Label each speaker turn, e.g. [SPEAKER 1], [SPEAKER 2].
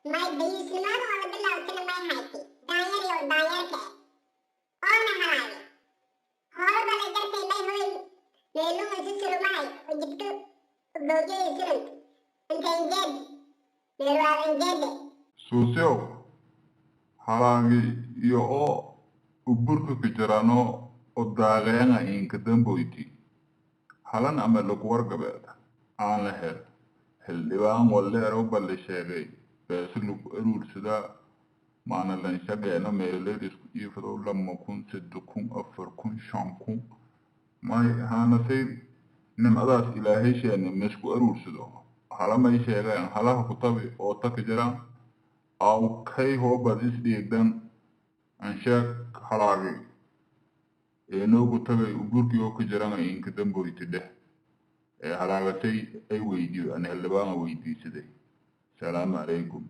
[SPEAKER 1] May dayuusnimada oo la bilaawtana may hayti daanyar iyo daanyarka eh oona halaagay hoolo balay gartay may hoy meeluu isu surumahay oo jidka gowjada surant inta injeed meelwaal injeede.
[SPEAKER 2] Suusyow halaagi iyo oo uburka ka jarano oo daaqeena inka damboyti halan ama lagu wargabeed aan la hel xildhibaan waleero ba la sheegay beesa lagu aruursadaa maana lan shaqeena meeleed isku iifado 2000, 3000, 4000, 5000 may haanasay nimcadaas ilaahay sheene maisku aruursado hala may sheegeen halaha ku tabi oo taka jiraan aw kay hoobad isdhiigdan ansheeg halaagi eenoogu tagay uburkii oo ka jirana inka damboyti dheh ee halaagatay ay weydiiyo an xildhibaana weydiisaday. Salaamu calaykum.